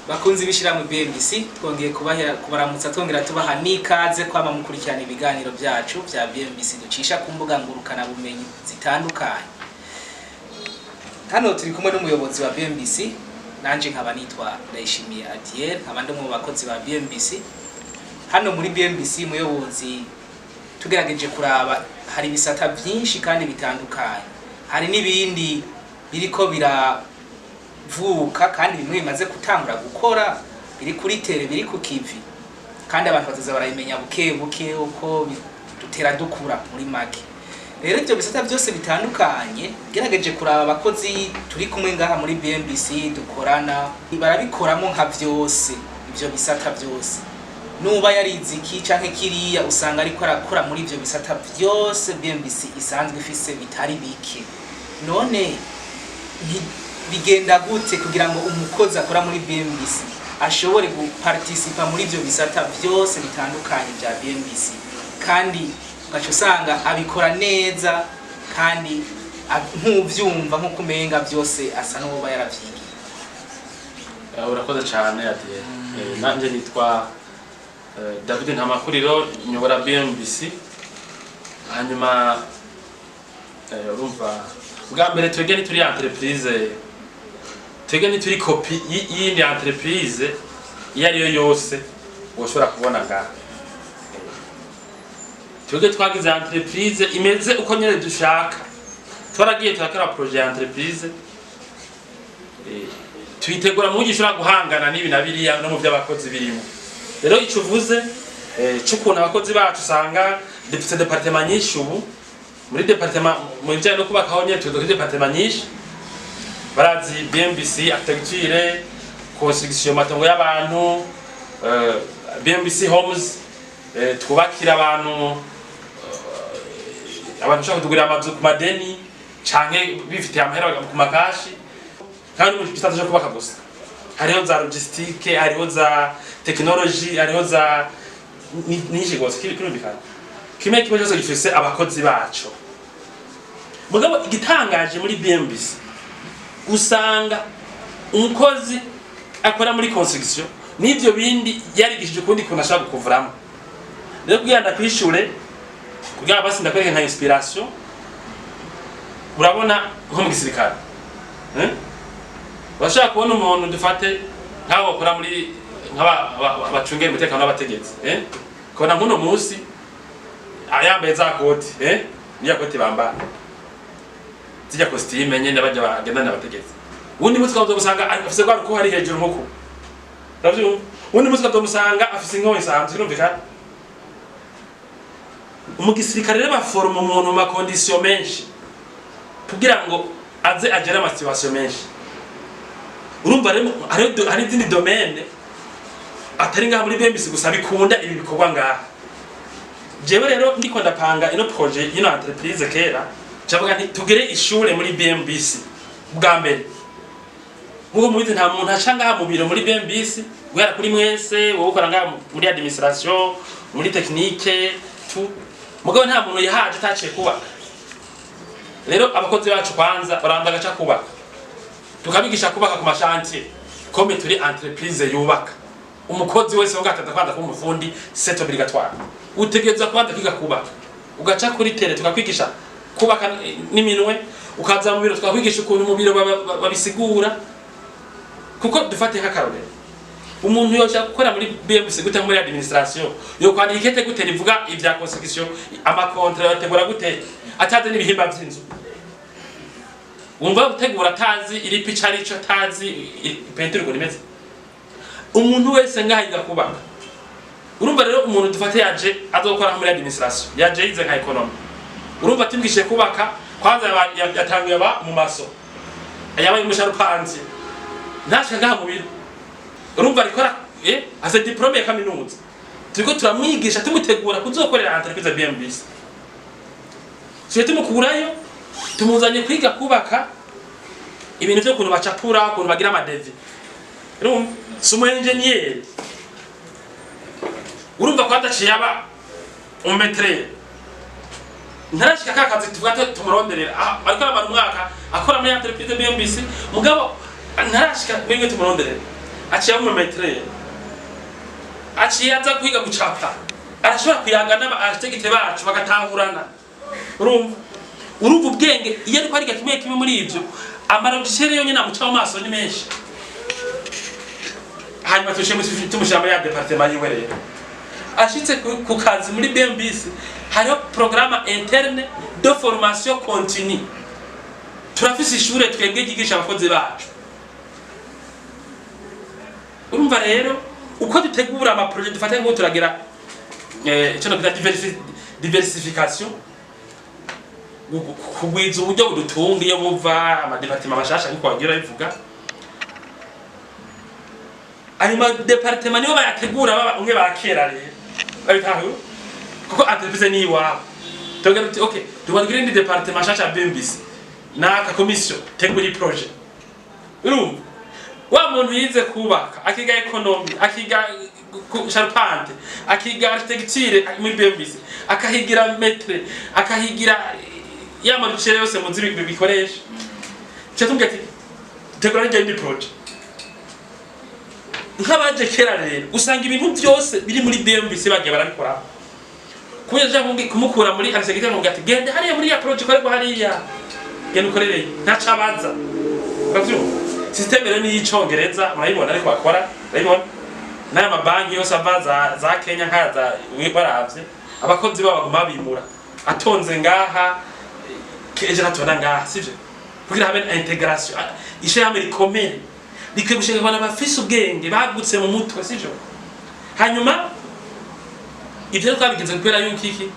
Bakunzi b'ishyirahamwe BMBC, twongeye kubahera kubaramutsa, twongera tubaha n'ikaze kwama mukurikirana ibiganiro byacu bya BMBC ducisha ku mbuga ngurukanabumenyi zitandukanye. Hano turi kumwe n'umuyobozi wa BMBC, nanje nkaba nitwa Ndayishimiye Adiel, nkaba ndi umwe mu bakozi ba BMBC. Hano muri BMBC, muyobozi, tugerageje kuraba hari ibisata byinshi kandi bitandukanye, hari n'ibindi biriko biravuka kandi bimwe bimaze gutangura gukora, biri kuri terrain, biri ku kivi, kandi abantu bazoza barabimenya buke buke uko dutera dukura. Muri make rero, ibyo bisata byose bitandukanye, gerageje kuraba abakozi turi kumwe ngaha muri BMBC dukorana, barabikoramo nka vyose. Ivyo bisata byose, nuba yarize iki canke kiriya, usanga ariko arakora muri ivyo bisata byose BMBC isanzwe ifise bitari bike. None bigenda gute kugira ngo umukozi akora muri BMBC ashobore guparticipa muri ivyo bisata byose bitandukanye bya BMBC, kandi ugaca usanga abikora neza kandi nk'uvyumva nk'uko umenga byose asa n'uwoba yaravyigiye? Urakoze cyane, Adiel. Nanjye nitwa David Ntamakuriro, nyobora BMBC. Hanyuma urumva, bwa mbere twebwe ntituri entreprise, twebwe ntituri copie y'iyindi entreprise iyo ari yo yose woshobora kubona ngaha. Twebwe twagize entreprise imeze uko nyene dushaka. Twaragiye turakora projet ya entreprise, tuyitegura mu buryo ishobora guhangana n'ibi na biriya no mu by'abakozi birimo. Rero ico uvuze c'ukuntu abakozi bacu usanga dufite département nyinshi, ubu muri département mu bijyanye no kubaka aho nyene tugeze kuri département nyinshi. Barazi BMBC architecture, construction, matongo y'abantu, BMBC Homes, twubakira abantu, abantu bashaka kutugurira amazu ku madeni canke bifitiye amahera ku ma cash. Kandi mu gisata cyo kubaka gusa hariho za logistique, hariho za technology, hariho za nyinshi gose. Kirumvikana, kimwe kimwe cyose gifise abakozi baco. Mugabo igitangaje, muri BMBC usanga umukozi akora muri construction n'ivyo bindi yarigishije ukundi kuntu ashobora gukuvuramo. Rero kugira ndakwishure, kugira basi ndakwereke nka inspiration, urabona nko mu gisirikare, eh? Urashobora kubona umuntu, dufate nk'abo bakora muri bacungera umutekano w'abategetsi, eh? Kubona nk'uno munsi yambaye za koti, eh? Niya koti bambara, zijya costume nyene bajya bagendana abategetsi. Uwundi munsi ukaza gusanga afise rwa rukuha ari hejuru nkuku, uravyumva? Uwundi munsi ukaza gusanga afise inkoho isanzwe. Birumvikana, mu gisirikare rero baforoma umuntu mu ma conditions menshi kugira ngo aze agere ama situations menshi. Urumva rero hari izindi domaine atari ngaha muri BMBC gusa bikunda ibi bikorwa ngaha. Jewe rero ndiko ndapanga ino projet, ino entreprise, kera cavuga nti tugere ishure muri BMBC. Bwa mbere, nkuko mubizi, nta muntu aca ngaha mu biro muri BMBC, guhera kuri mwese, wowe ukora ngaha muri administration, muri technique tu, mugabo nta muntu yahaje ataciye kubaka. Rero abakozi bacu kwanza baranza gaca kubaka, tukabigisha kubaka ku ma chantiers. Comme turi entreprise yubaka, umukozi wese wo gatatu kwanza kuba umufundi, c'est obligatoire, utegereza kubanza kwiga kubaka, ugaca kuri terrain tukakwigisha kubaka n'iminwe, ukaza mu biro tukakwigisha ukuntu mu biro babisigura. Kuko dufate nk'akarorero, umuntu yoshaka gukora muri BMC gute, muri administration, yo kwandika ikete gute rivuga ivya construction, ama contrats yategura gute, atazi n'ibihimba vy'inzu? Wumva gutegura atazi iri pica arico, atazi peinture ukuntu imeze? Umuntu wese ngaha yiga kubaka. Urumva rero, umuntu dufate yaje azokora nko muri administration, yaje yize nka économie, urumva tumwigishije kubaka, kwanza yatanguye aba mu maso, yabaye umusharupanzi, ntashika ngaha mu biro. Urumva arikora, afite diplôme ya kaminuza, turiko turamwigisha, tumutegura kuzokorera entreprise BMBC. Tuje tumukurayo, tumuzanye kwiga kubaka ibintu vyo kuntu bacapura, ukuntu bagira ama devis. Urumva si umu ingénieur, urumva ko adaciye aba umu maître, ntarashika ka kazi tuvuga ati tumuronderera. Ariko aramara umwaka akora muri entreprise BMBC, mugabo ntarashika mwebwe tumuronderera. Aciye aba maître, aciye aza kwiga gucapa, arashobora kuyaga n'aba architecte bacu bagatahurana. Urumva ubwenge iyo ariko ariga kimwe kimwe muri ivyo, ama logiciel yonyene amuca mu maso ni menshi. Hanyuma tumushyira muri ya département yiwe. Rero ashitse ku kazi muri BMBC, hariho programme interne de formation continue. Turafise ishure twebwe ryigisha abakozi bacu. Urumva rero uko dutegura ama projets, dufate nk'ubu turagira icyo nokwita diversification, kugwiza uburyo budutunga iyo buva ama départements mashasha, nkuko wagira bivuga. Ayo ma départements nibo bayategura, baba umwe bakera rero babitahuye, kuko entreprise ni iwabo. Tugira tuti: "Okay, tubagira indi département nshasha ya BMBC, naka commission tegura projet." Urumva wa muntu yize kubaka, akiga économie, akiga charpente, akiga architecture muri BMBC, akahigira maître, akahigira ya ma logiciel yose muzi bikoresha, cyo tumubwira ati: "Tegura n'indi projet." Nk'abaje kera rero usanga ibintu byose biri muri BMBC bagiye barabikora, kubera nja kumukura muri architecture, ngo ati: "Genda hariya muri ya projet ikorerwa hariya, genda ukorereye." Ntaco abaza. Uravyumva, système rero ni y'icongereza, murayibona, ariko bakora, urayibona n'aya mabanki yose ava za Kenya nkaza, baravye abakozi babo baguma bimura, atonze ngaha, ejo natona ngaha, sivyo? Kugira habe intégration. Ishirahamwe rikomere rikwiye gushinga abantu bafise ubwenge bagutse mu mutwe, sivyo? Hanyuma ivyo rero twabigenze kubera yuko iki,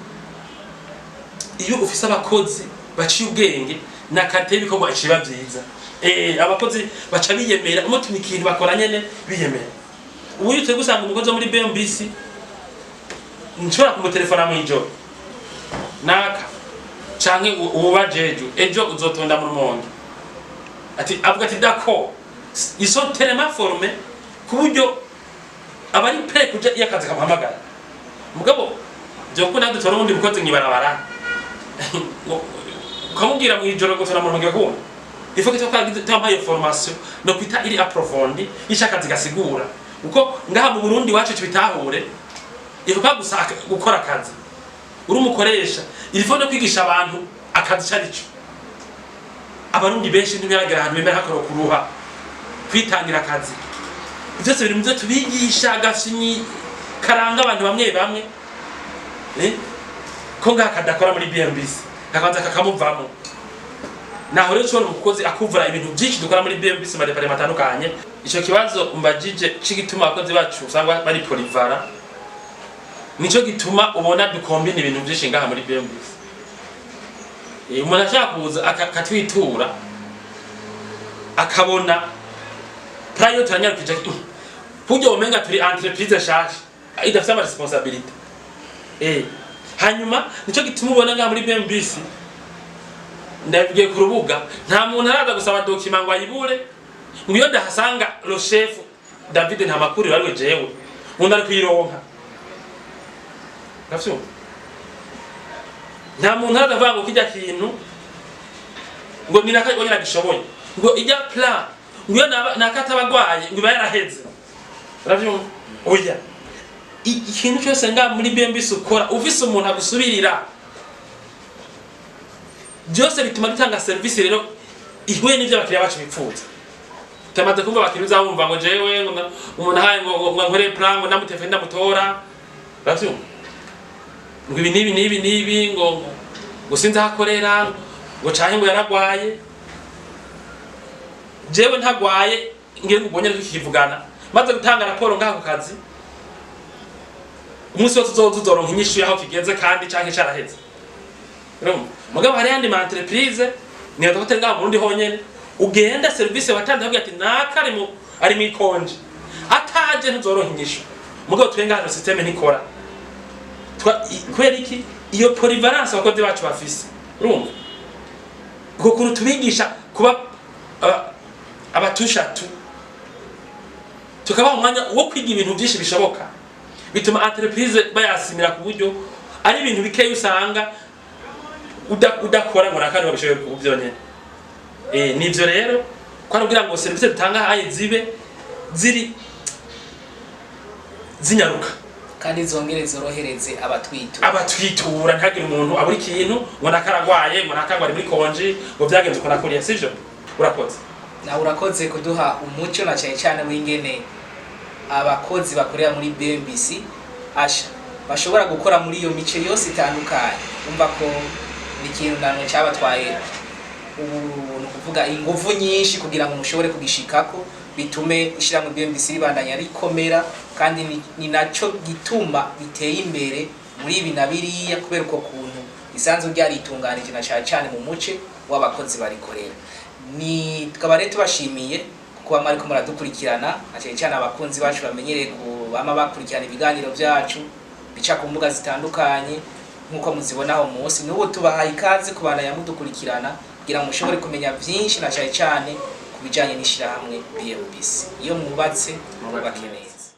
iyo ufise abakozi baciye ubwenge na qualité y'ibikorwa iciba vyiza. Abakozi baca biyemera, umutima ikintu bakora nyene biyemera. Ubu iyo twebwe usanga umukozi wo muri BMBC, nshobora kumutelefona mw'ijoro, naka canke uwuba jeju: "Ejo uzotonda mu Rumonge." Ati, avuga ati: "D'accord." Ils sont tellement formés ku buryo abari prêt kuja iyo akazi kamuhamagara. Mugabo vyokunda dutora uwundi mukozi mw'ibarabara, ukamubwira mw'ijoro gutora mu Rumonge, bakunda. Il faut que tuba twampaye formation no kwita iri approfondie, ico akazi gasigura, kuko ngaha mu Burundi wacu tubitahure, il faut pas gusa gukora akazi uri umukoresha, il faut no kwigisha abantu akazi carico. Abarundi benshi ntibiragera ahantu bemera hakora kuruha, kwitangira akazi. Byose biri mu byo tubigisha. Agafyinyi karanga abantu bamwe bamwe, ko ngaha kadakora muri BMBC, kakabanza kakamuvamo. Naho rero ushobora umukozi akuvura ibintu byinshi dukora muri BMBC mu ma départements atandukanye. Ico kibazo mbajije c'igituma abakozi bacu usanga bari polyvalents, nico gituma ubona dukombina ibintu byinshi ngaha muri BMBC. Umuntu ashaka kuza akatwitura, akabona plan yo turanyarukije, kurya umenga turi entreprise nshasha idafite ama responsabilité. Hanyuma nico gituma ubona ngaha muri BMBC, ndabigiye ku rubuga, nta muntu araza gusaba document ngo ayibure, ngo iyo ndahasanga le chef David nta makuru ariwe jewe umuntu ari kuyironka. Uravyumva, nta muntu araza avuga ngo kijya kintu ngo ni naka nyine agishoboye, ngo ijya plan, ngo iyo nakata abagwaye ngo iba yaraheze. Uravyumva? Oya, ikintu cyose nga muri BMBC ukora ufise umuntu agusubirira, byose bituma dutanga service rero ihuye n'ibyo abakiriya bacu bipfuza. Tumaze kumva abakiriya, uzabumva ngo jewe ngo umuntu ahaye ngo nkore plan, ngo ndamutefe ndamutora. Uravyumva, ngo ibi n'ibi n'ibi n'ibi, ngo sinzi aho akorera, ngo canke ngo yaragwaye. Jewe ntagwaye, ngiye ngubonye tukivugana, maze gutanga raporo ngaha ku kazi, umunsi wose uzoza uzoronka inyishu yaho kigeze kandi canke caraheze. Urumva, mugabo hari yandi ma entreprise, niyo dufate ngaha mu Burundi honyene, ugenda service watanze bavuga ati naka ari mu i congé, ataje ntuzoronka inyishu. Mugabo twe ngaha système ntikora. Kubera iki? Iyo polyvalence abakozi bacu bafise. Urumva uko kuntu tubigisha kuba abatushatu, tukabaha umwanya wo kwiga ibintu byinshi bishoboka, bituma entreprise bayasimira ku buryo ari ibintu bikeya usanga udakora ngo nakandi babishoboye ku byonyene. Nivyo rero ko ari kugira ngo service dutanga haye zibe ziri zinyaruka. Kandi zongere zorohereze abatwitura. Abatwitura, ntihagire umuntu abura ikintu ngo nakaragwaye, ngo nakangwa ari muri congé, ngo byagenze uko nakuriya, sivyo? Urakoze. Nawe urakoze kuduha umuco, na cyane cyane w'ingene abakozi bakorera muri BMBC asha bashobora gukora muri iyo mice yose itandukanye. Umva ko ni ikintu namwe cyabatwaye ubu, ni ukuvuga inguvu nyinshi kugira ngo mushobore kugishikako, bitume ishyirahamwe BMBC ribandanya rikomera, kandi ni naco gituma biteye imbere muri ibi na biriya, kubera uko kuntu risanzwe ryaritunganije, na cyane cyane mu muce w'abakozi barikorera. Ni tukaba rero tubashimiye kuba mwariko muradukurikirana, na cyane cyane abakunzi bacu bamenyereye bama bakurikirana ibiganiro byacu bica ku mbuga zitandukanye nk'uko muzibonaho munsi. N'ubu tubahaye ikaze kubandanya mudukurikirana kugira ngo mushobore kumenya byinshi, na cyane cyane ku bijyanye n'ishyirahamwe BMBC. Iyo mwubatse, mwubake neza.